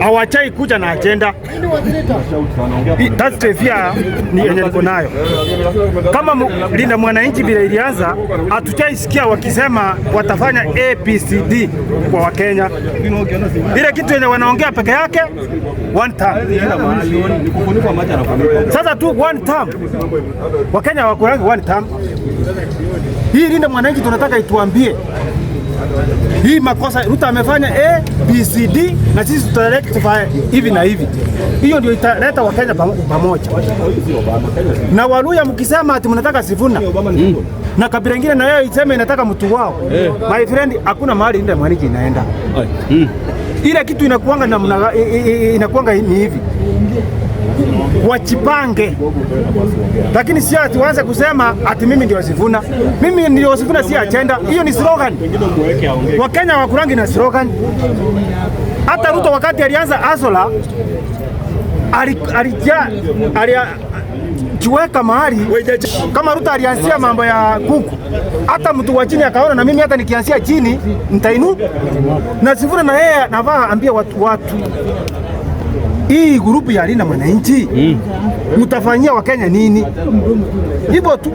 Hawachai kuja na agenda. That's the fear ni yenye niko nayo. Kama Linda Mwananchi vile ilianza, hatujaisikia wakisema watafanya ABCD kwa Wakenya. Ile kitu yenye wanaongea peke yake, one term. Sasa tu one term. Wakenya wakurangi one term. Hii Linda Mwananchi tunataka ituambie hii makosa Ruto amefanya A, B, C, D na sisi tutarectify hivi na hivi. Hiyo ndio italeta Wakenya pamoja. Na Waluya mkisema ati mnataka Sifuna na kabila ingine na yeye iseme inataka mtu wao, my friend, hakuna mahali Linda Mwananchi inaenda. Ile kitu inakuanga namna inakuanga ni hivi, wachipange, lakini sio ati waanze kusema ati mimi ndio Sifuna, mimi ndio Sifuna, si agenda hiyo, ni slogan. Wakenya wakurangi na slogan. Hata Ruto wakati alianza hustler alijiweka mahali kama Ruto alianzia mambo ya kuku, hata mtu wa chini akaona na mimi hata nikianzia chini nitainu na Sifuna na yeye navaa ambia watu hii group ya Linda Mwananchi mtafanyia Wakenya nini? Hivyo tu.